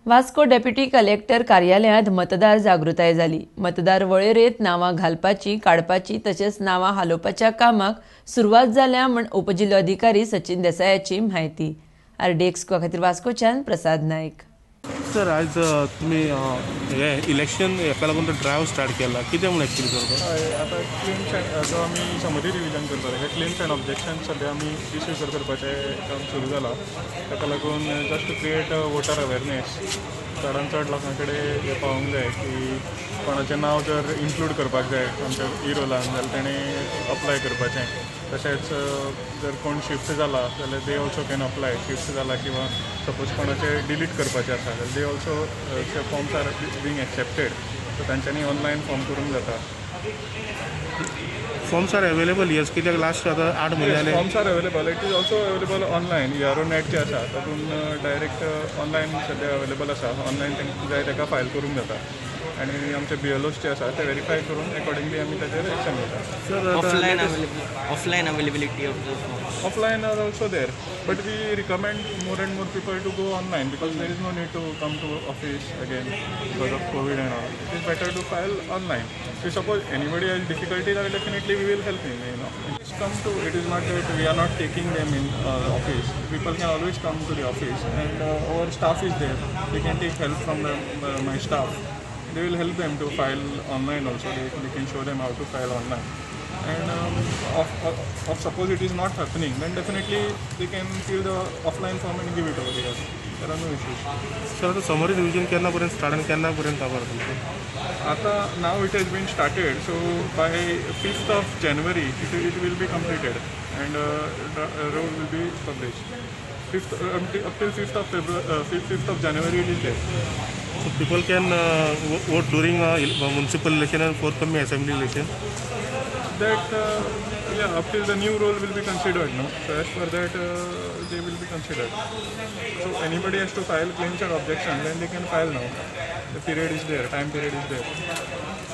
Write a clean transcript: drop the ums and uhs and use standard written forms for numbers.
Vasco deputy collector कार्यालयांत मतदार जागृताय जाली. मतदार वळेरेंत नांवां घालपाची, काडपाची तशेंच नांवां हालोवपाच्या कामाक सुरवात जाल्या म्हण उपजिल्लोधिकारी सचिन देसायाची म्हायती. आरडीएक्स खातीर वास्कोच्यान प्रसाद नायक. सर, आयज तुमी हे इलेक्शन हेका लागून तो ड्रायव्ह स्टार्ट केला, कितें म्हूण एक्चुली करता? हय, आतां क्लेम्स अँड जो आमी समरी रिविजन करता, ताका क्लेम्स अँड ऑब्जेक्शन सद्या आमी इश्यू करपाचें काम सुरू जालां. ताका लागून just to create voter awareness, चडान चड लोकां कडेन हें पावोवंक जाय की कोणाचें नांव जर इन्क्लूड करपाक जाय आमच्या ई रोलान जाल्यार तेणें अप्लाय करपाचें. तशेंच जर कोण शिफ्ट जाला जाल्यार they also can apply. Shift जाला किंवा सपोज कोणाचें डिलीट करपाचें आसा जाल्यार they also forms are being accepted, so तांच्यांनी ऑनलायन फॉर्म करूंक जाता. Forms are available, yes? कित्याक लास्ट आतां 8 म्हयने जाले. Forms are available. It is also available online. ERO net जे आसा, तातूंत डायरेक्ट ऑनलायन सद्या अवेलेबल आसा. ऑनलायन तांकां जाय ताका फायल करूंक जाता आनी आमचे बीएलओस जे आसा ते वेरीफाय करून एकॉर्डिंगली आमी ताचेर एक्शन घेता. Sir, Offline available, offline availability of the forms? Offline are also there, but we recommend more and more people to go online because there is no need to come to office again because of COVID and all. It is better to file online. If suppose anybody has difficulty, then definitely we will help him. Just come to, it is not that we are not taking them in office. People can always come to the office and our staff is there. They can take help from my staff. They will help them to file online also. They can show them how to file online. And of suppose it is not happening, then definitely they can fill the offline form and give it over here. There are no issues. Sir, आतां summary revision केन्ना पर्यंत start आनी केन्ना पर्यंत काबार तुमचें? आता now it has been started, so by 5th of January it will be completed and roll will be published. 5th, up till 5th of February, 5th of January it is there. So people can vote during municipal election and forthcoming assembly election? That yeah, up till the new roll will be considered, no? So as per that, they will be considered. So anybody has to file claims or objection, then they can file now. The period is there, time period is there.